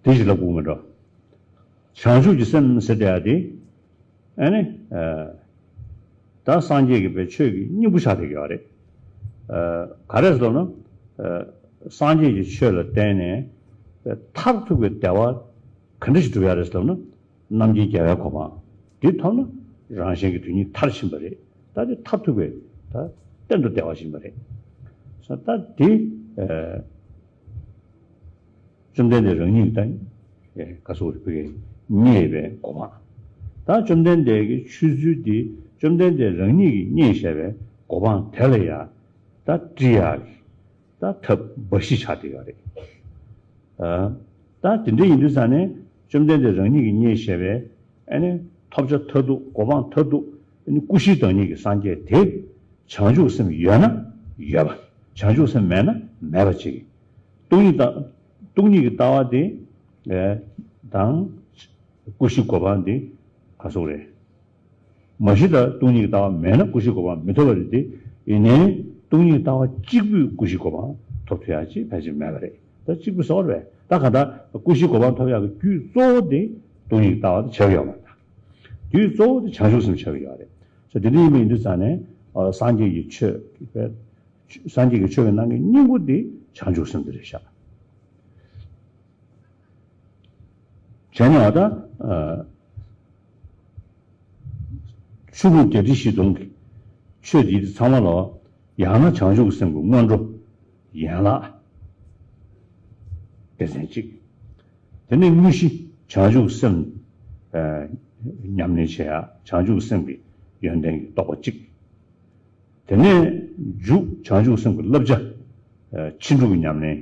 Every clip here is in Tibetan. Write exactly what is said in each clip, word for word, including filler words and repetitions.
དེ་ཞིག་ལ་སྒུག་མི་འགྲོ། བྱང་ཆུབ་ཀྱི་སེམས་ཟེར་དེ་ཡ་དེ། ཨ་ནི། ད་སངས་རྒྱས་ཀྱི་པའི་ཆོས་ཀྱི་སྙིང་པོ་ཆགས་བསྡད་ཀྱི་ཡོད་རེད། ག་རེ་ཟེར་ལབ་ན། སངས་རྒྱས་ཀྱི་ཆོས་ལ་བརྟེན་ནས་མཐར་ཐུག་པའི་བདེ་བ་ག་འདྲ་ཞིག་སྒྲུབ་ཡ་རེད་ཟེར་ལབ་ན། རྣམ་མཁྱེན་རྒྱལ་བའི་གོ་འཕང་འདི་ཐོབ་ན་རང་གཞན་གྱི་དོན་གཉིས་མཐར་ཕྱིན་པ་རེད། ད་དེ་མཐར་ཐུག་པའི་ད་གཏན་དུ་བདེ་བ་ཞིག་ཡིན་པ་རེད། ད་དེ་བཅོམ་ལྡན་འདས་རང་ཉིད་ཀྱིས་ད་ག་སོགས་རིག་པའི་རྙེད་པའི་གོ་འཕང་། ད་བཅོམ་ལྡན་འདས་ཀྱི་ཆོས་ཚུལ་འདི་བཅོམ་ལྡན་འདས་རང་ཉིད་ཀྱིས་རྙེད་བཞག་པའི་གོ་འཕང་དེ་ལ་ཡང་ད་བཀྲི་ཡག་གི་ད་ཐབས་འབའ་ཞིག་ཆགས་བསྡད་ཡོད་རེད། ད་དེ་འདྲ་ཡིན་དུས་ཙང་ནས་བཅོམ་ལྡན་འདས་རང་ཉིད་ཀྱིས་རྙེད་བཞག་པའི་ཨ་ནི་ཐོབ་བྱ་མཐར་ཐུག་གོ་འཕང་མཐར་ཐུག་ཨ་ནི་སྐུ་བཞིའི་བདག་ཉིད་ཀྱི་སངས་རྒྱས་དེ་བྱང་ཆུབ་སེམས་ཡོད་ན་ཡོད་པ། བྱང་ཆུབ་སེམས་མེད་ན་མེད་པ་ཅིག་སྟོང་ཉིད་ལྟ་སྟོང་ཉིད་ཀྱི་ལྟ་བ་དེ་ཨེ་དང་སྐུ་བཞི་གོ་འཕང་དེ་ག་སོགས་རེད། མ་གཞི་ལ་སྟོང་ཉིད་ཀྱི་ལྟ་བ་མེད་ན་སྐུ་བཞི་གོ་འཕང་མི་ཐོབ་པ་རེད་དེ། ཡིན་ནའི་སྟོང་ཉིད་ཀྱི་ལྟ་བ་གཅིག་པུས་སྐུ་བཞི་གོ་འཕང་ཐོབ་ཐུབ་ཡག་ཅིག་ཕལ་ཆེར་མེད་པ་རེད། ད་གཅིག་པུ་ཟེར་བ་རེད། ད་གང་ལྟར་སྐུ་བཞི་གོ་འཕང་ཐོབ་ཡག་གི་རྒྱུ་གཙོ་བོ་དེ་སྟོང་ཉིད་ཀྱི་ལྟ་བ་དེ་ཆགས་ཡོད་མ་རེད། རྒྱུ་གཙོ་བོ་དེ་བྱང་ཆུབ་སེམས་ཆགས་ཡོད་རེད། ས་དེ་འདྲ་ཡིན་པ་ཡིན་དུས་ཙང་ནས་སངས་རྒྱས་ཀྱི་ཆོས་སངས་རྒྱས་ཀྱི་ཆོས་ཀྱི་ནང་གི་སྙིང་པོ་དེ་བྱང་ཆུབ་སེམས་དེ་རེད་ཤག་བྱས་ནས་ཨ་ད། ཆོས་ཕུང་བརྒྱད་ཁྲི་བཞི་སྟོང་གི་ཆོས་འདི་ཚང་མ་ལ་ཡང་ན་བྱང་ཆུབ་སེམས་ཀྱི་སྔོན་འགྲོ་ཡན་ལག་སྡེ་ཚན་གཅིག་དེ་ནས་དངོས་གཞི་བྱང་ཆུབ་སེམས་ཉམས་ལེན་བྱེད་ཡ། བྱང་ཆུབ་སེམས་ཀྱི་ཡོན་ཏན་གྱི་རྟོགས་པ་གཅིག་དེ་ནས་མཇུག་བྱང་ཆུབ་སེམས་ཀྱི་བསླབ་བྱ། ཕྱིན་དྲུག་གི་ཉམས་ལེན།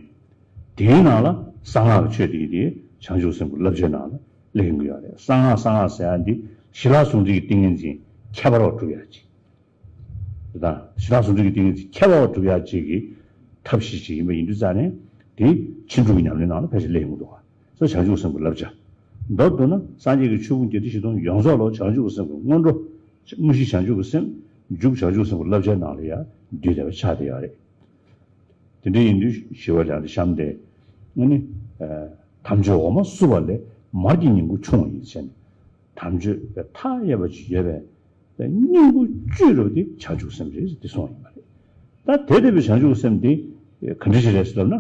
དེའི་ནང་ལ་གསང་སྔགས་ཀྱི་ཆོས་དེ་དེ་བྱང་ཆུབ་སེམས་ཀྱི་བསླབ་བྱའི་ནང་ལ་སླེབས་ཡོང་གི་ཡོད་རེད། གསང་སྔགས་གསང་སྔགས་ཟེར་ཡ་འདི་ཞི་ལྷག་ཟུང་འབྲེལ་གྱི་ཏིང་ངེ་འཛིན་ཁྱད་པར་བ་སྒྲུབ་ཡ་ཅིག་དང་། ཞི་ལྷག་ཟུང་འབྲེལ་གྱི་ཏིང་ངེ་འཛིན་ཁྱད་པར་བ་སྒྲུབ་ཡ་ཅིག་གི་ཐབས་ཤེས་ཅིག་ཡིན་པ་ཡིན་དུས་ཙང་ནས་དེ་ཕྱིན་དྲུག་གི་ཉམས་ལེན་ནང་ལ་ཕལ་ཆེར་སླེབས་ཡོང་གི་འདུག་ག་ས་བྱང་ཆུབ་སེམས་ཀྱི་བསླབ་བྱ། མདོར་བསྡུ་ན་སངས་རྒྱས་ཀྱི་ཆོས་ཕུང་བརྒྱད་ཁྲི་བཞི་སྟོང་ཡོངས་རྫོགས་ལ་བྱང་ཆུབ་སེམས་ཀྱི་སྔོན་འགྲོ། དངོས་གཞི་བྱང་ཆུབ་ཀྱི་སེམས། མཇུག་བྱང་ཆུབ་སེམས་ཀྱི་བསླབ་བྱའི་ནང་ལ་ཡང་འདུས་བསྡད་པ་ཆགས་བསྡད་ཡོད་རེད། དེ་འདྲ་ཡིན་དུས་ཞི་བ་ལྷ་འདི་གཤམ་དེ་ཨ་ནི་དམ་ཆོས་འོ་མ་བསྲུབས་པ་ལས་མར་གྱི་ཉིང་ཁུ་ཆུང་བ་ཡིན་ཟེར་ནས། དམ་ཆོས་མཐའ་ཡས་པ་ཅིག་ཡོད་པས་སྙིང་པོ་བཅུད་རུ་དེ་བྱང་ཆུབ་སེམས་རེད་ཟེར་དེ་གསུངས་ཡིན་པ་རེད། ད་དེ་ལྟ་བུའི་བྱང་ཆུབ་སེམས་དེ་ག་འདྲ་ཞིག་རེད་ཟེར་ལབ་ན།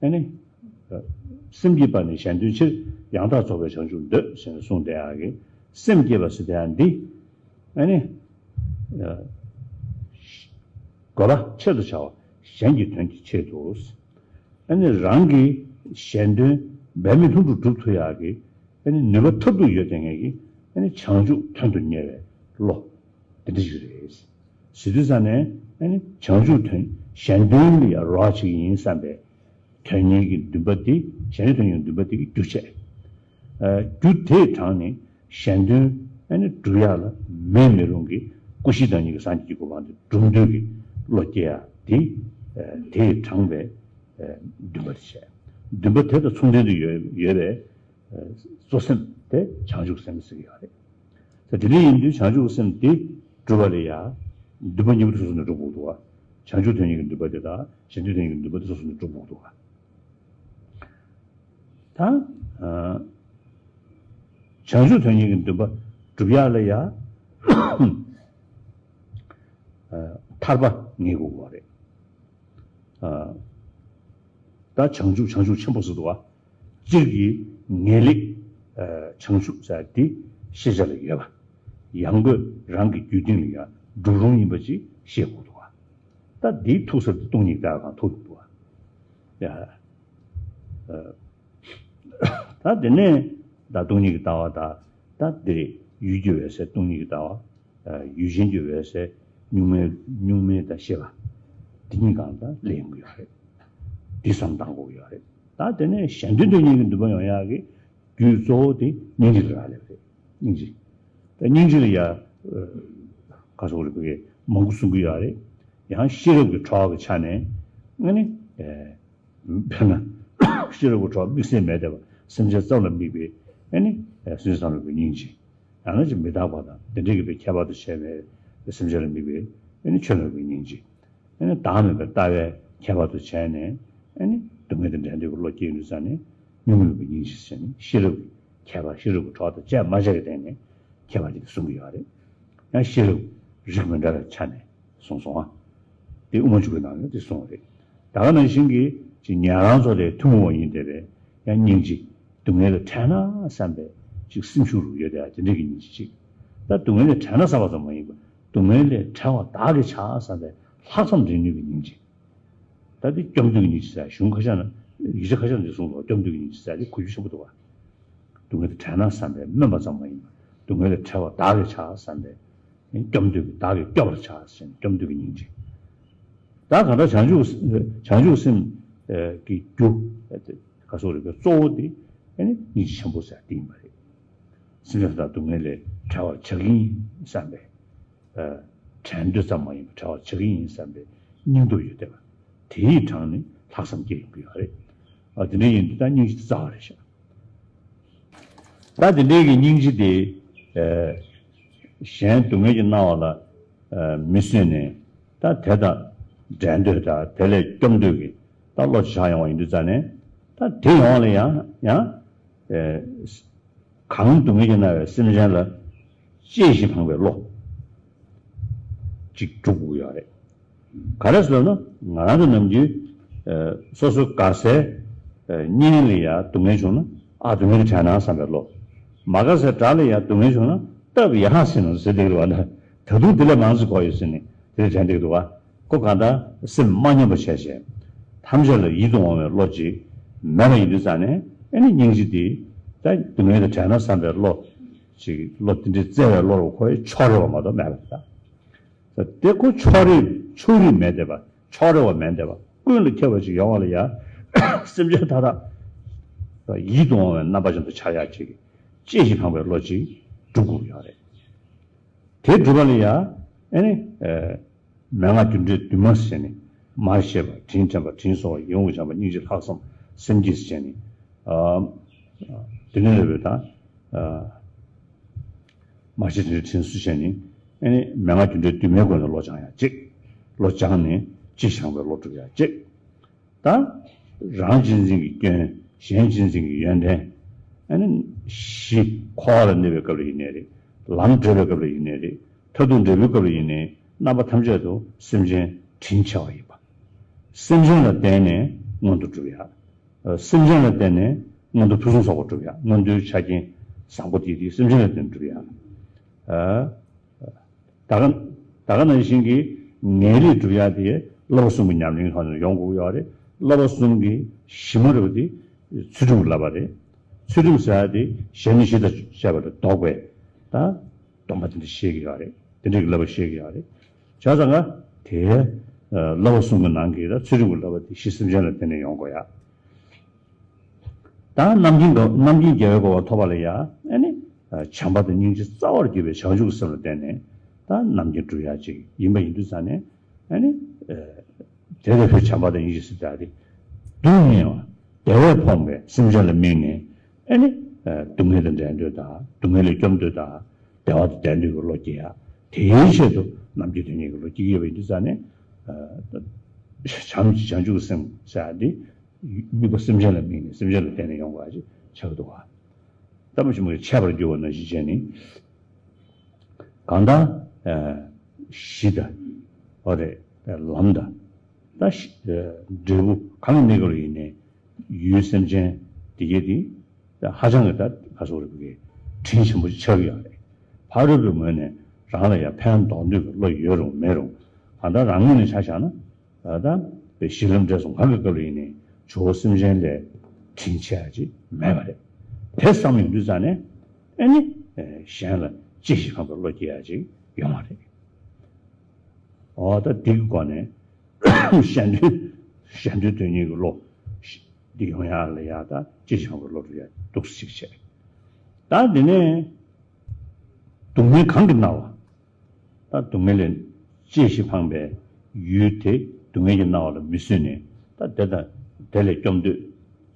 ཨ་ནི། སེམས་བསྐྱེད་པ་ནི་གཞན་དོན་ཕྱིར། ཡང་དག་རྫོགས་པའི་བྱང་ཆུབ་འདོད་ཟེར་ནས་གསུངས་བསྡད་ཡག་གི་སེམས་བསྐྱེད་པ་ཟེར་བསྡད་ཡག་འདི། ཨ་ནི། དགོས་པ་ཆེད་དུ་བྱ་བ་གཞན་གྱི་དོན་གྱི་ཆེད་དུ། ཨ་ནི་རང་གི་གཞན་དོན་འབད་མེད་ལྷུན་གྲུབ་སྒྲུབ་ཐུབ་ཡག་གི་ཨ་ནི་ནུས་པ་ཐབས་སྡུག་ཡོད་བསྡད་མཁན་གྱི་ཨ་ནི་བྱང་ཆུབ་དོན་དུ་གཉེར་བའི་བློ་དེ་འདྲ་ཞིག་རེད། ཟེར་དུས་ཙང་ནས་ཨ་ནི་བྱང་ཆུབ་དོན་གཞན་དོན་ལ་ཡང་རོགས་བྱེད་ཀྱི་ཡིན་བསམ་པའི་དོན་གཉེར་གྱི་འདུན་པ་དེ་གཞན་དོན་གྱི་འདུན་པ་དེ་གི་རྒྱུ་བྱས། རྒྱུ་དེས་དྲངས་ནས་གཞན་དོན་ཨ་ནི་སྒྲུབ་ཡག་ལ་མེད་མི་རུང་གི་སྐུ་བཞི་བདག་ཉིད་ཀྱི་སངས་རྒྱས་ཀྱི་གོ་འཕང་དེ་སྒྲུབ་འདོད་ཀྱི་བློ་སྐྱེ་ཡག་དེ་དེས་དྲངས་པའི་འདུན་པ་དེ་བྱས། འདུན་པ་དེ་དང་མཚུངས་ལྡན་དུ་ཡོད་ཡོད་པའི་གཙོ་སེམས་དེ་བྱང་ཆུབ་སེམས་ཟེར་གྱི་ཡོད་རེད། ད་དེ་འདྲ་ཡིན་དུས་བྱང་ཆུབ་སེམས་དེ་སྒྲུབ་པ་ལ་ཡང་འདུན་པ་གཉིས་པོ་དེ་སོ་སོ་ནས་སྒྲུབ་དགོས་འདུག་བ། བྱང་ཆུབ་དོན་གཉེར་གྱི་འདུན་པ་དེ་དང་གཞན་དོན་དོན་གཉེར་གྱི་འདུན་པ་དེ་སོ་སོ་ནས་སྒྲུབ་དགོས་འདུག་བ། ད་བྱང་ཆུབ་དོན་གཉེར་གྱི་འདུན་པ་སྒྲུབ་ཡག་ལ་ཡང་ཐར་པ་ངེས་དགོས་པ་རེད། ད་བྱང་ཆུབ་བྱང་ཆུབ་ཆེན་པོ་ཟེར་འདུག་བ། སྤྱིར་གྱི་ངེས་ལེགས་བྱང་ཆུབ་ཟེར་དེ་ཤེས་བྱ་ལ་ཡོད་པ། ཡང་སྒོས་རང་གི་རྒྱུད་སྟེང་ལ་ཡང་སྒྲུབ་རུང་ཡིན་པ་ཅིག་ཤེས་དགོས་འདུག་བ། ད་འདིའི་ཐུག་ས་དེ་སྟོང་ཉིད་ཀྱི་ལྟ་བ་གང་ཐུག་ཡོང་འདུག་བ། ཡ། ད་དེ་ནས་ད་སྟོང་ཉིད་ཀྱི་ལྟ་བ་ད་ད་དེ་ཡུལ་གྱི་འོད་གསལ་སྟོང་ཉིད་ཀྱི་ལྟ་བ། ཡུལ་ཅན་གྱི་འོད་གསལ་གཉུག་མའི་གཉུག་མའི་ད་ཤེས་པ། དེ་གཉིས་གང་ལ་སླེབས་ཡོང་གི་ཡོད་རེད། འདི་བསམ་བཏང་དགོས་ཀྱི་ཡོད་རེད། ད་དེ་ནས་གཞན་དོན་དོན་གཉེར་གྱི་འདུན་པ་ཡོང་ཡག་གི་རྒྱུ་གཙོ་བོ་དེ་སྙིང་རྗེ་ལ་རག་ལས་པ་རེད། སྙིང་རྗེ། ད་སྙིང་རྗེ་ལ་ཡ། ཁ་སོག་རིག་པའི་མང་པོ་གསུང་གི་ཡོད་རེད། ཡང་ཤེས་རབ་ཀྱི་གྲོགས་ཀྱི་ཆ་ནས་ཨ་ནི། དཔེར་ན། ཤེས་རབ་ཀྱི་གྲོགས་དམིགས་བསལ་མེད་བསྡད་པ་སེམས་ཅན་ཙམ་ལ་དམིགས་པའི་ཨ་ནི། སེམས་ཅན་ཙམ་ལ་དམིགས་པའི་སྙིང་རྗེ། ཡང་ན་ཅིག་མི་རྟག་པ་དང་དེ་འདྲའི་གི་པའི་ཁྱད་པར་དུ་བྱས་པའི་སེམས་ཅན་ལ་དམིགས་པའི་ཨ་ནི་ཆོས་ལ་དམིགས་པའི་སྙིང་རྗེ། ཨ་ནི་བདག་མེད་པའི་ལྟ་བའི་ཁྱད་པར་དུ་བྱས་ནས་ཨ་ནི་སྡུག་བསྔལ་དང་འབྲལ་འདོད་ཀྱི་བློ་སྐྱེ་ཡོང་དུས་ཙང་ནས་ གཉུག་མའི་སྙིང་རྗེ་ཟེར་ནས་ཤེས་རབ་ཀྱི་ཁྱད་པར། ཤེས་རབ་ཀྱི་གྲོགས་དང་བཅས་མ་བྱས་ཀྱི་སྟེང་ནས་ཁྱད་པར་ཅན་དེ་གསུང་གི་ཡོད་རེད། ཡང་ཤེས་རབ་རིགས་མི་འདྲ་བའི་ཆ་ནས་གསུངས་སོང་ཨ། དེ་དབུ་མ་འཇུག་པའི་ནང་ནས་དེ་གསུངས་པ་རེད། ད་ག་ནང་བཞིན་གྱི་ཅིག་ཉན་རང་ཚོ་དེ་ཐུན་མོང་བ་ཡིན་བསྡད་པའི་ཡང་སྙིང་རྗེ། སྡུག་བསྔལ་ལ་བྲལ་ན་བསམ་པའི་ཅིག་སེམས་ཤུགས་རུ་ཡོད་དེ་དེ་འདྲའི་གི་སྙིང་རྗེ་ཅིག་ད་སྡུག་བསྔལ་ལས་བྲལ་ན་བསམ་པ་ཙམ་མ་ཡིན་པར་སྡུག་བསྔལ་ལས་བྲལ་བ་བདག་གིས་བྱ་བསམ་པའི་ལྷག་བསམ་འདྲེན་ནུས་ཀྱི་སྙིང་རྗེ། ད་དེ་སྐྱོབ་འདོད་ཀྱི་སྙིང་རྗེ་ཟེར། གཞུང་ཁ་ཤས་ན་ཡིག་ཆ་ཁ་ཤས་ན་འདི་གསུངས་འདུག་སྐྱོབ་འདོད་ཀྱི་སྙིང་རྗེ་ཟེར་དེ་གོ་རྒྱུ་ཆེན་པོ་འདུག་བ། སྡུག་བསྔལ་དུ་བྲལ་ན་བསམ་པའི་སྨོན་པ་ཙམ་མ་ཡིན་པར་སྡུག་བསྔལ་ལས་བྲལ་བ་བདག་གིས་བྱ་བསམ་པའི་སྐྱོབ་འདོད་ཀྱི་བདག་གིས་སྐྱོབ་པར་བྱ་ཟེར་ནས་སྐྱོབ་འདོད་ཀྱི་སྙིང་རྗེ། ད་གང་ལྟར་བྱང་ཆུབ་བྱང་ཆུབ་སེམས་ཀྱི་རྒྱུ་ག་སོགས་རིག་པའི་གཙོ་བོ་དེ་སྙིང་རྗེ་ཆེན་པོ་ཟེར་དེ་ཡིན་པ་རེད། སེམས་ཅན་དག་སྡུག་བསྔལ་ལས་བྲལ་བར་བྱ་གི་ཡིན་བསམ་པའི། བྲལ་འདོད་ཙམ་མ་ཡིན་པར་བྲལ་བར་བྱ་གི་ཡིན་བསམ་པའི་སྙིང་སྟོབས་ཡོད་བསྡད་པ། དེའི་གྲངས་ནི་ལྷག་བསམ་སྐྱེ་ཡོང་གི་ཡོད་རེད། ཨ་དེ་འདྲ་ཡིན་དུས་ད་སྙིང་རྗེ་རྩ་བ་རེད་ཤག་ད་དེ་འདྲའི་གི་སྙིང་རྗེ་དེ་གཞན་སྡུག་བསྔལ་གྱི་སྣང་བ་ལ་མི་བཟོད་ནས་ད་དེ་དང་བྲལ་འདོད་དང་དེ་ལས་སྐྱོབ་འདོད་ཀྱི་ད་བློ་ཆགས་ཡོང་བ་ཡིན་དུས་ཙང་ནས་ད་དེ་ཡོང་བ་ལ་ཡང་ཡང་། གང་སྡུག་བསྔལ་གྱིས་མནར་བའི་སེམས་ཅན་ལ་གཅེས་ཤིང་ཕངས་པའི་བློ་ཅིག་སྒྲུབ་དགོས་ཡོད་རེད། ག་རེ་ཟེར་ན་ང་རང་ཚོ་ནམ་རྒྱུན་སོ་སོ་དགའ་སའི་གཉེན་ལ་ཡང་སྡུག་བསྔལ་བྱུང་ན་ཨ་སྡུག་བསྔལ་དེ་བྲལ་ན་བསམ་པའི་བློ། མ་དགའ་སའི་དགྲ་ལ་ཡང་སྡུག་བསྔལ་བྱུང་ན་སྟབས་ཡག་ཟེར་ན་ཟེར་བསྡད་ཀྱི་རེད་བ། ད་དུང་དེ་ལས་མང་ཙམ་གོ་ཡོད་ཟེར་ནས་དེ་ལས་དྲན་བསྡད་ཀྱི་འདུག་བ། ཁོ་གང་ལྟར་སེམས་མ་ཉམས་པ་བྱས་བྱས། ཐམས་ཅད་ལ་ཡིད་དུ་འོང་བའི་བློ་ཅིག་མེད་པ་ཡིན་དུས་ཙང་ནས་ཨ་ནི་སྙིང་རྗེ་འདི་ད་སྡུག་བསྔལ་དང་བྲལ་ན་བསམ་པའི་བློ་ཅིག་བློ་དེ་འདྲའི་བརྩེ་བའི་བློ་རུ་ཁོའི་ཕྱོགས་རེ་བ་མ་གཏོགས་མེད་པ་རེད་ད། དེ་ཁོ་ཕྱོགས་རེ་ཕྱོགས་རིས་མེད་བསྡད་པ་ཕྱོགས་རེ་བ་མེད་བསྡད་པ་ཀུན་ལ་ཁྱབ་པ་ཅིག་ཡོང་བ་ལ་ཡ། སེམས་ཅན་མཐའ་དག་ཡིད་དུ་འོང་བའི་རྣམ་པ་ཅན་དུ་འཆར་ཡག་ཅིག་གཅེས་ཤིང་ཕངས་པའི་བློ་ཅིག་སྒྲུབ་དགོས་ཡོད་རེད། དེ་སྒྲུབ་པ་ལ་ཡ། ཨ་ནི། མན་ངག་རྒྱུ་འབྲས་བདུན་མ་ཟེར་ནས། མར་ཤེས་པ། དྲིན་དྲན་པ། དྲིན་གཟོ་བ། ཡིད་འོང་བའི་བྱམས་པ། སྙིང་རྗེ། ལྷག་བསམ། སེམས་བསྐྱེད་ཟེར་ནས། དེ་ནས་ལས་པའི་དང་། མར་ཤེས་དྲིན་དྲན་དྲིན་གཟོ་བྱས་ནས། ཨ་ནི་མན་ངག་རྒྱུ་འབྲས་བདུན་མའི་སྒོ་ནས་བློ་སྦྱང་ཡག་གཅིག་བློ་སྦྱངས་ནས་གཅེས་ཤིང་ཕངས་པའི་བློ་སྒྲུབ་ཡག་གཅིག་ད། རང་གཅེས་འཛིན་གྱི་སྐྱོན། གཞན་གཅེས་འཛིན་གྱི་ཡོན་ཏན། ཨ་ནི། གཞི་འཁོར་བ་ལ་གནས་པའི་སྐབས་ལ་ཡིན་ནའི་རེད། ལམ་བགྲོད་པའི་སྐབས་ལ་ཡིན་ནའི་རེད། མཐར་ཐུག་འབྲས་བུའི་སྐབས་ལ་ཡིན་ནའི་རྣམ་པ་ཐམས་ཅད་དུ་སེམས་ཅན་དྲིན་ཆེ་བ་ཡིན་པ། སེམས་ཅན་ལ་བརྟེན་ནས་མངོན་མཐོ་སྒྲུབ་ཡག་སེམས་ཅན་ལ་བརྟེན་ནས་མངོན་མཐོ་ཕུན་སུམ་ཚོགས་པ་སྒྲུབ་ཡག་མངོན་མཐོའི་ཆ་རྐྱེན་བཟང་པོ་དེ་དེ་སེམས་ཅན་ལ་བརྟེན་ནས་སྒྲུབ་ཡག་ད་ག་ད་ག་ནང་བཞིན་གྱི་ངེས་ལེགས་སྒྲུབ་ཡག་དེ་བསླབ་པ་གསུམ་གྱི་ཉམས་ལེན་ཐོག་ནས་ཡོང་དགོས་ཡོད་རེད། བསླབ་པ་གསུམ་གྱི་གཞི་མ་རེད་པ་དེ་ཚུལ་ཁྲིམས་ཀྱི་བསླབ་པ་རེད། ཚུལ་ཁྲིམས་ཟེར་ཡག་དེ་གཞན་ནི་གཞི་དང་བཅས་པ་ལས་ལྡོག་པའི་ད་སྡོམ་པ་དེ་འདྲ་བཤད་ཀྱི་ཡོད་རེད། དེ་འདྲ་གི་བསླབ་པ་བཤད་ཀྱི་ཡོད་རེད། བྱས་ཙང་ཀ་དེ་བསླབ་པ་གསུམ་གྱི་ནང་གི་ད་ཚུལ་ཁྲིམས་ཀྱི་བསླབ་པ་དེ་གཞི་སེམས་ཅན་ལ་བརྟེན་ནས་ཡོང་དགོས་ཡག་ད་རྣམ་མཁྱེན་གོ་རྣམ་མཁྱེན་རྒྱལ་བའི་གོ་འཕང་ཐོབ་པ་ལ་ཡ། ཨ་ནི། བྱམས་པ་དང་སྙིང་རྗེ་རྩ་བར་གྱུར་པའི་བྱང་ཆུབ་ཀྱི་སེམས་ལ་བརྟེན་ནས་ད་རྣམ་མཁྱེན་སྒྲུབ་ཡག་ཅིག་ཡིན་པ་ཡིན་དུས་ཙང་ནས། ཨ་ནི། དེ་ལྟར་བའི་བྱམས་པ་དང་སྙིང་རྗེ་ཟེར་ཡག་དེ། སྡུག་བསྔལ་བ། བདེ་བས་ཕོངས་པའི་སེམས་ཅན་ལ་དམིགས་ནས། ཨ་ནི། སྡུག་བསྔལ་དང་བྲལ་འདོད་དང་སྡུག་བསྔལ་ལས་སྐྱོབ་འདོད་དང་བདེ་བ་དང་ལྡན་འདོད་ཀྱི་བློ་སྐྱེ་ཡག་དེའི་ཆེད་དུ་རྣམ་མཁྱེན་དོན་གཉེར་གྱི་བློ་སྐྱེ་གི་ཡོད་པ་ཡིན་དུས་ཙང་ནས། བྱམས་བྱང་ཆུབ་ཀྱི་སེམས་ཟེར་ཡག་དེ། དམིགས་པ་སེམས་ཅན་ལ་དམིགས་ནས་སེམས་ཅན་ལ་བརྟེན་ནས་ཡོང་དགོས་ཡག་ཅིག་ཆགས་ཀྱི་འདུག་ག་ལྟ་བུ་ཆེན་པོ་ཆད་པར་འགྱུར་བ་ནང་བཞིན་བྱས་ནས། གང་ལྟར། གཞི་དང་། འོ་རེད། ལམ་དང་། ད་གཞི། འབྲས་བུ་གང་གི་གནས་སྐབས་ལ་ཡིན་ནའི། ཡུལ་སེམས་ཅན་དེ་གས་དེ། ད་ཧ་ཅང་གི་ད་ག་སོགས་རེད་པའི་དྲིན་ཆེན་པོ་ཆགས་ཀྱི་ཡོད་རེད། ཕ་རོལ་པོའི་ངོས་ནས་རང་ལ་ཡང་ཕན་འདོགས་འདོད་ཀྱི་བློ་ཡོད་རུང་མེད་རུང་། གང་ལྟར་རང་ངོས་ནས་ཆ་བཞག་ན། ད་ལྟ་བའི་གཞི་ལམ་འབྲས་གསུམ་གང་གི་སྐབས་ལ་ཡིན་ནའི་ཇོ་བོ་སེམས་ཅན་ལས་དྲིན་ཆེ་བ་ཅིག་མེད་པ་རེད། དེ་བསམ་ཡོང་དུས་ཙང་ནས་ཨ་ནི་གཞན་ལ་གཅེས་ཤིང་ཕངས་པའི་བློ་སྐྱེ་ཡག་ཅིག་ཡོང་བ་རེད། འོ་ད་འདི་གི་སྒོ་ནས་གཞན་དོན་གཞན་དོན་དོན་གཉེར་གྱི་བློ་འདི་ཡོང་ཡག་ལ་ཡ་ད་གཅེས་ཤིང་ཕངས་པའི་བློ་སྒྲུབ་ཡག་འདུག་སེ་ཅིག་བྱས། ད་འདི་ནས་སྡུག་བསྔལ་གང་གིས་མནར་བ། ད་སྡུག་བསྔལ་ལས་གཅེས་ཤིང་ཕངས་པའི་ཡུལ་དེ་སྡུག་བསྔལ་གྱིས་མནར་བ་ལ་མི་བཟོད་ནས་ད་དེ་དང་དེ་ལས་སྐྱོབ་འདོད་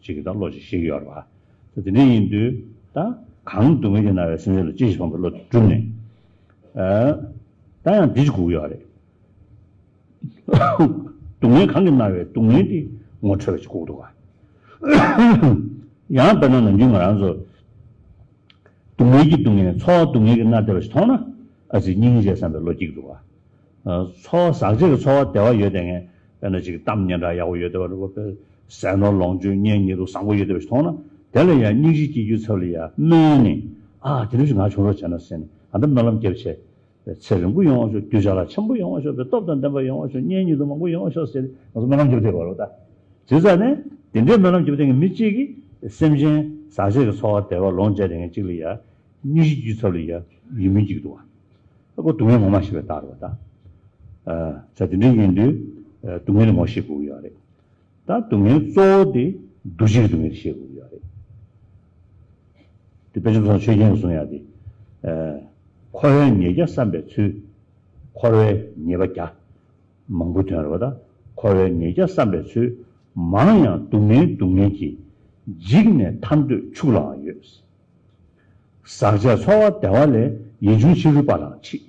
ཅིག་གི་ད་བློ་ཅིག་ཤེས་ཀྱི་ཡོད་རེད་པ། ད་དེ་འདྲ་ཡིན་དུས་ད་གང་སྡུག་བསྔལ་གྱིས་མནར་བའི་སེམས་ཅན་ལ་གཅེས་ཤིང་ཕངས་པའི་བློ་དེ་བསྒྲུབས་ནས། ཨ། ད་ཡང་འདི་ཅིག་དགོས་ཀྱི་ཡོད་རེད། སྡུག་བསྔལ་གང་གིས་མནར་བའི་སྡུག་བསྔལ་དེ་ངོ་འཕྲོད་པ་ཅིག་དགོས་ཀྱི་འདུག་ག་ཡང་དཔེར་ན་ནམ་རྒྱུན་ང་རང་ཚོ་སྡུག་བསྔལ་གྱི་སྡུག་བསྔལ། ཚོར་བ་སྡུག་བསྔལ་གྱི་མནར་བསྡད་པ་ཞིག་མཐོང་ན། ཨ་ཙི་སྙིང་རྗེ་བསམ་པའི་བློ་སྐྱེ་གི་འདུག་ག་ཨ། ཚོར་བ་ཟག་བཅས་ཀྱི་ཚོར་བ་བདེ་བ་ཡོད་བསྡད་མཁན། དཔེར་ན་ཅིག་གཏམ་སྙན་གྲགས་ཡག་པོ་ཡོད་བསྡད་པ་རེད་པ། ཟས་ནོར་ལོངས་སྤྱོད་གཉེན་ཉེ་དུ་བཟང་པོ་ཡོད་བསྡད་པ་ཞིག་མཐོང་ན། དེ་ལ་ཡང་སྙིང་རྗེ་སྐྱེ་རྒྱུའི་ཚབ་ལ་ཡང་སྨོན་ནས། ཨ་དེ་འདྲ་ཞིག་ང་བྱུང་རོགས་བྱས་ན་ཟེར་ནས། ཨ་ད་སྨོན་ལམ་བརྒྱབ་བྱས། ཚེ་རིང་པོ་ཡོང་བ་ཤོག། གདུལ་བྱ་ལ་ཆེན་པོ་ཡོང་བ་ཤོག། པའི་སྟོབས་དང་ལྡན་པ་ཡོང་བ་ཤོག། གཉེན་ཉེ་དུ་མང་པོ་ཡོང་བ་ཤོག་ཟེར་ང་ཚོ་སྨོན་ལམ་རྒྱབ་བསྡད་པ་རེད་པ། ད་བྱས་ཙང་ནས་དེ་འདྲའི་སྨོན་ལམ་རྒྱབ་བསྡད་མཁན་མི་གཅིག་གིས་སེམས་ཅན་ཟག་བཅས་ཀྱི་ཚོར་བ་བདེ་བ་ལོངས་སྤྱད་བསྡད་མཁན་གཅིག་ལ་ཡང་སྙིང་རྗེ་སྐྱེ་རྒྱུའི་ཚབ་ལ་ཡང་ཡིད་སྨོན་སྐྱེ་གི་འདུག་ག་ཨ་ཁོ་སྡུག་བསྔལ་ངོ་མ་ཤེས་པའི་རྟགས་རེད་པ། ད་ཨ་ད་དེ་འདྲ་ཡིན་དུས་ཨ་སྡུག་བསྔལ་ངོ་ཤེས་དགོས་ཀྱི་ཡོད་རེད། ད་སྡུག་བསྔལ་གཙོ་བོ་དེ་འདུ་བྱེད་ཀྱི་སྡུག་བསྔལ་དེ་ཤེས་དགོས་ཀྱི་ཡོད་རེད། དེ་དཔལ་འབྱོར་ཚོགས་ཆོས་རྒྱན་གྱིས་གསུང་ཡག་དེ། ཨ་འཁོར་བའི་ཉེས་བརྒྱ་བསམ་པའི་ཚུལ། འཁོར་བའི་ཉེས་པ་བརྒྱ། མང་པོའི་དོན་རེད་པ། ད་འཁོར་བའི་ཉེས་བརྒྱ་བསམ་པའི་ཚུལ། མང་ཡང་སྡུག་བསྔལ་སྡུག་བསྔལ་གྱིས། འཇིགས་ནས་ཐར་འདོད་ཕྱུགས་ལའང་ཡོད། ཟག་བཅས་ཚོར་བ་བདེ་བ་ལས། ཡིད་འབྱུང་ཕྱི་རོལ་པ་ལའང་མཆིས།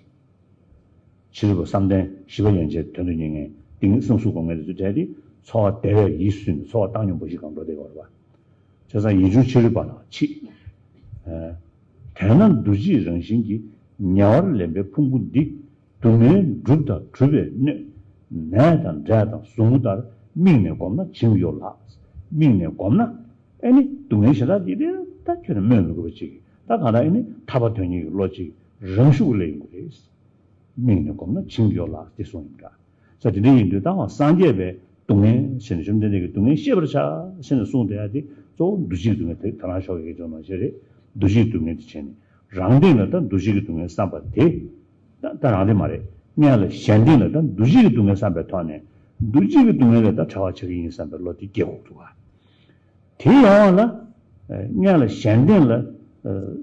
ཕྱི་རོལ་པ་བསམ་གཏན་བཞི་པ་ཡན་ཆད་དོན་དུ་གཉེར་མཁན་ཏིང་ངེ་བསམ་གཟུགས་སྒོམ་མཁན་དེ་ཚོའི་གྲས་དེ་ཚོར་བ་བདེ་བས་ཡིད་སུན་ནས་ཚོར་བ་བཏང་སྙོམས་པོ་ཞིག་གང་འགྲོ་བསྡད་ཡོད་རེད་པ། བྱས་ཙང་ཡིད་འབྱུང་ཕྱི་རོལ་པ་ལའང་མཆིས། ཨ་དེས་ན་འདུ་བྱེད་རང་བཞིན་གྱིས། ཉེ་བར་ལེན་པའི་ཕུང་པོ་འདི། སྡུག་བསྔལ་སྒྲུབ་དང་སྒྲུབ་པའི་སྣོད། ནས་དང་འབྲས་དང་ཟུག་རྔུ་ལྟར། དམིགས་ནས་བསྒོམས་ན་བྱིང་གཡོ་ལགས། དམིགས་ནས་བསྒོམས་ན། ཨེ་ནི་སྡུག་བསྔལ་ཞེ་དྲག་འདི་དེ་ད་ཁྱོད་ནི་སྨོས་མི་དགོས་པ་ཅིག་ད་གང་ལྟར་ཨེ་ནི་ཐར་པ་དོན་གཉེར་གྱི་བློ་ཅིག་རང་ཤུགས་སླེབས་ཡོང་གི་རེད། དམིགས་ནས་བསྒོམས་ན་བྱིང་གཡོ་ལགས་ཏེ་གསུངས་ཡིན་འདྲ། ས་དེ་འདྲ་ཡིན་དུས་ད་བར་སངས་རྒྱས་པས་སྡུག་བསྔལ་ཞེས་ནས་བཅོམ་ལྡན་འདས་ཀྱིས་སྡུག་བསྔལ་ཤེས་པར་བྱ་ཞེས་ནས་གསུངས་བསྡད་ཡ་དེ་གཙོ་བོ་འདུ་བྱེད་ཀྱི་སྡུག་བསྔལ་དེ་ད་ནང་ཞོགས་ཀྱི་སྐད་ཆ་ནང་བཞིན་རེད། འདུ་བྱེད་ཀྱི་སྡུག་བསྔལ་དེ་བྱས་ནས་རང་སྟེང་ལ་ད་འདུ་བྱེད་ཀྱི་སྡུག་བསྔལ་བསམ་པ་དེ། ད་ད་རང་སྟེང་མ་རེད། སྔོན་ལ་གཞན་སྟེང་ལ་ད་འདུ་བྱེད་ཀྱི་སྡུག་བསྔལ་བསམ་པའི་ཐོག་ནས་འདུ་བྱེད་ཀྱི་སྡུག་བསྔལ་ལས་ད་ཕྲ་བ་ཆགས་ཀྱི་ཡིན་བསམ་པའི་བློ་དེ་སྐྱེ་དགོས་འདུག་ག་དེ་ཡོང་བ་ལ། ཨ་སྔོན་ལ་གཞན་སྟེང་ལ་ཨ་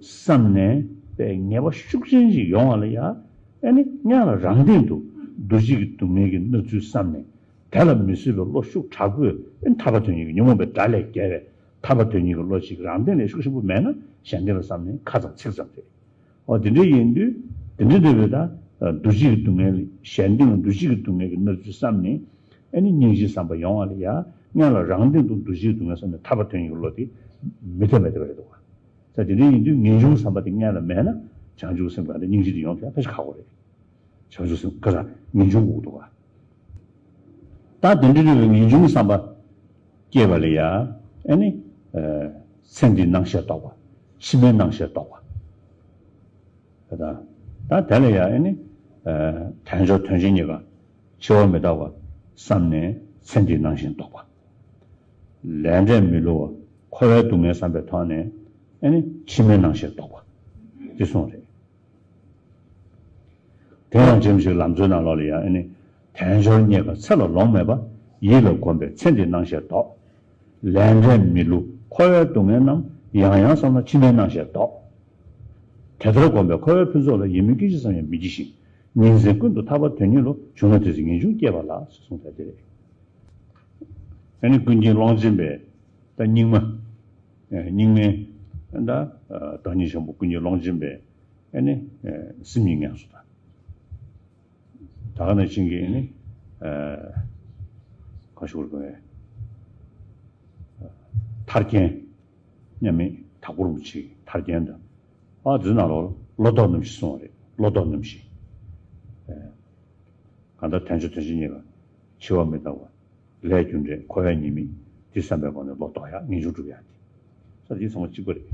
བསམ་ནས་པའི་ངེས་པ་ཤུགས་ཆེན་ཞིག་ཡོང་བ་ལ་ཡ། ཨ་ནི་སྔོན་ལ་རང་སྟེང་དུ་འདུ་བྱེད་ཀྱི་སྡུག་བསྔལ་གྱི་མནར་ཚུལ་བསམ་ནས་དེ་ལ་མི་བཟོད་པའི་བློ་ཤུགས་དྲག་པོས་ཨ་ནི་ཐར་པ་དོན་གཉེར་གྱི་ཉོན་མོངས་པའི་དགྲ་ལས་རྒྱལ་བའི་ཐར་པ་དོན་གཉེར་གྱི་བློ་ཅིག་རང་སྟེང་ལ་ཤུགས་ཆེན་པོ་མེད་ན་གཞན་སྟེང་ལ་བསམ་ནས་ཁ་ཙམ་ཚིག་ཙམ་རེད། འོ་དེ་འདྲ་ཡིན་དུས་དེ་འདྲ་འདྲ་བའི་ད་འདུ་བྱེད་ཀྱི་སྡུག་བསྔལ་གཞན་སྟེང་ལ་འདུ་བྱེད་ཀྱི་སྡུག་བསྔལ་གྱི་མནར་ཚུལ་བསམ་ནས་ཨ་ནི་སྙིང་རྗེ་བསམ་པ་ཡོང་བ་ལ་ཡ། སྔོན་ལ་རང་སྟེང་དུ་འདུ་བྱེད་སྡུག་བསྔལ་བསམ་ནས་ཐར་པ་དོན་གཉེར་གྱི་བློ་དེ་མི་ཐེབས་མེད་བསྡད་པ་རེད་འདུག་ག་ས་དེ་འདྲ་ཡིན་དུས་ངེས་འབྱུང་བསམ་པ་དེ་སྔོན་ལ་མེད་ན་བྱང་ཆུབ་སེམས་གང་དེ་སྙིང་རྗེ་དེ་ཡོང་ཐུབ་ཡ་ཕལ་ཆེར་ཁག་པོ་རེད། བྱང་ཆུབ་སེམས་ག་ས་ངེས་འབྱུང་དགོས་འདུག་ག་ད་དེ་འདྲ་རེད་པའི་ངེས་འབྱུང་བསམ་པ་སྐྱེས་པ་ལ་ཡ། ཨ་ནི་ཨ་ཚེ་འདིའི་སྣང་ཤས་རྟོགས་པ། ཕྱི་མའི་སྣང་ཤས་རྟོགས་པ། ད་ད་དེ་ལ་ཡ་ཨ་ནི་ཨ་དལ་འབྱོར་དོན་བྱེད་གཉིས་ཀ་འཆི་བ་མི་རྟག་པ་བསམ་ནས་ཚེ་འདིའི་སྣང་ཤས་རྟོགས་པ། ལས་འབྲས་མི་བསླུ་བ་འཁོར་བའི་སྡུག་བསྔལ་བསམ་པའི་ཐོག་ནས་ཨ་ནི་ཕྱི་མའི་སྣང་ཤས་རྟོགས་པ། འདི་གསུངས་རེད། དེ་ཡང་རྗེ་རིན་པོ་ཆེའི་ལམ་གཙོའི་ནང་ལོགས་ལ་ཡང་ཨ་ནི། དལ་འབྱོར་རྙེད་དཀའ་ཚེ་ལ་ལོང་མེད་པ། ཡིད་ལ་གོམས་པས་ཚེ་འདིའི་སྣང་ཤས་ལྡོག་ལས་འབྲས་མི་བསླུ་འཁོར་བའི་སྡུག་བསྔལ་རྣམས། ཡང་ཡང་བསམས་ན་ཕྱི་མའི་སྣང་ཤས་ལྡོག་དེ་ལྟར་གོམས་པས་འཁོར་བའི་ཕུན་ཚོགས་ལ། ཡིད་སྨོན་སྐད་ཅིག་ཙམ་ཡང་མི་བགྱི་ཞིང་། ཉིན་མཚན་ཀུན་ཏུ་ཐར་པ་དོན་གཉེར་རོ། བྱུང་ན་དེ་ཚེ་ངེས་འབྱུང་སྐྱེས་པ་ལགས། ཞེས་གསུངས་པ་དེ་རེད། ཨ་ནི་ཀུན་མཁྱེན་ཀློང་ཆེན་པས་ད་རྙིང་མ། ཨ་རྙིང་མའི་ད་བདག་ཉིད་ཆེན་པོ་ཀུན་མཁྱེན་ཀློང་ཆེན་པས་ཨ་ནི་ཨ་སེམས་ཉིད་ངལ་གསོ་དང་། ད་ག་ནང་བཞིན་གྱི་ཨ་ནི་ཨ་ག་ཞུ་དགོས་རེད། ཐར་རྒྱན་མཉམ་མེད་དྭགས་པོ་རིན་པོ་ཆེའི་ཐར་རྒྱན་དང་། ཨ་དེ་ནང་ལོགས་ལ་བློ་ལྡོག་རྣམ་བཞི་གསུངས་པ་རེད། བློ་ལྡོག་རྣམ་བཞི། ཨ་གང་ལྟར་དལ་འབྱོར་དོན་བྱེད་གཉིས་ཀ་འཆི་བ་མི་རྟག་པ། ལས་རྒྱུ་འབྲས་འཁོར་བའི་ཉེས་དམིགས་འདི་བསམ་པའི་སྒོ་ནས་བློ་ལྡོག་ཡག་ངེས་འབྱུང་སྒྲུབ་ཡག་དེ། ས་དེ་ཚང་མ་གཅིག་པ་རེད།